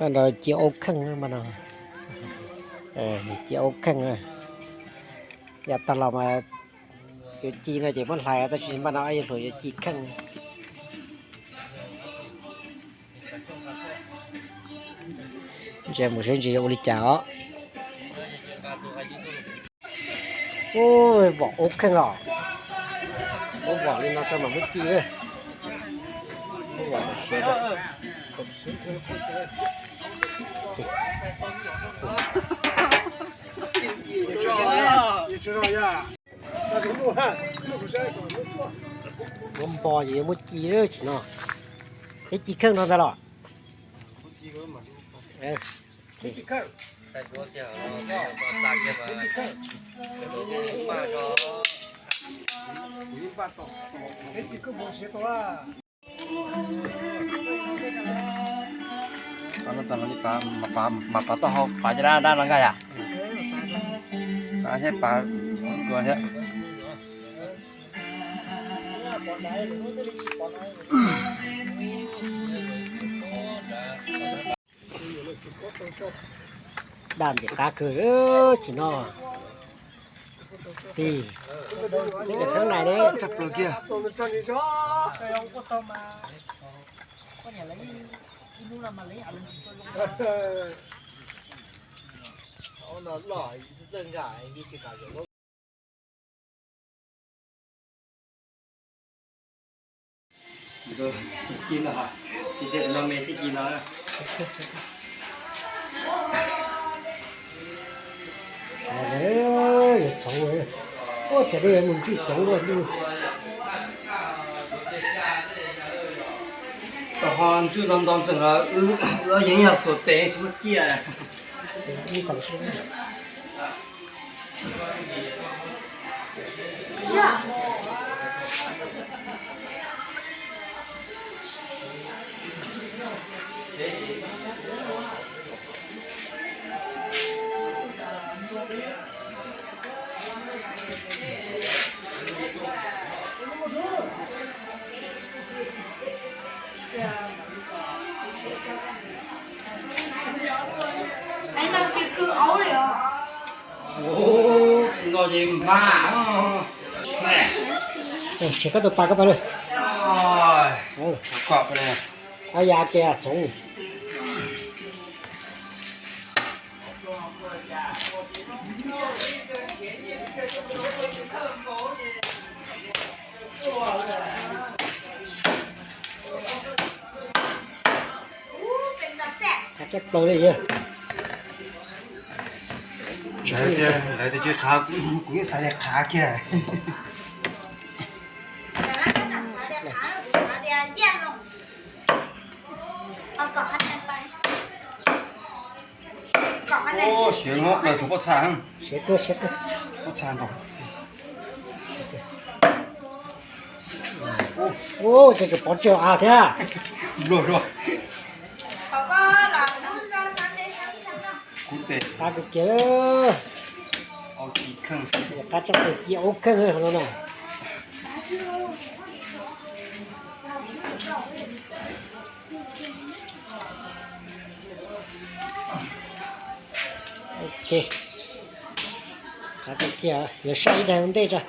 Npaj no ci ua kheej, npaj no ci ua kheej. Yam tag los mas yuav ci no ces muab hlais, tab sis npaj no yuav hluas yuav ci kheej. Ntsia mus seb ntsis yuav ua li cas os. Ua, vom ua kheej los, muab vom li no tso mam muab ci. Muab vom siav. Muab npo ces yuav muab ci tsis no. Peb ci kheej no ntag los. Mas pav taub hau pav caj dab dab no nkag yam. Pav thiab pav dua thiab. Daj ntxim qab kawg tsis no. Tig, peb cov kheeb nais ne. Ci no, ci no me thiab ci no. Yuav txhoov, ua cas yuav mus ntswj coob luaj li. Tom ho ntswj no nto ntxeem los wb yeej yog xuas tes muab ciaj. No ces npaj. Siav koj tus pas koj pas lawm. Ab yam tias txhoov. Lawv tias tsis qhav, kuv yeej xav tias qhav kiag. Siav nyob plaws tus pob txha, siav kawg, siav kawg, pob txha nkaus. Ua cas tseem pov tseg av thiab. Luag luag. Qab kawg kiag. Qab tsob pawg ci ua kheej no na. Ok, qab kawg kiag, yuav saib ib daim ua ntej tso.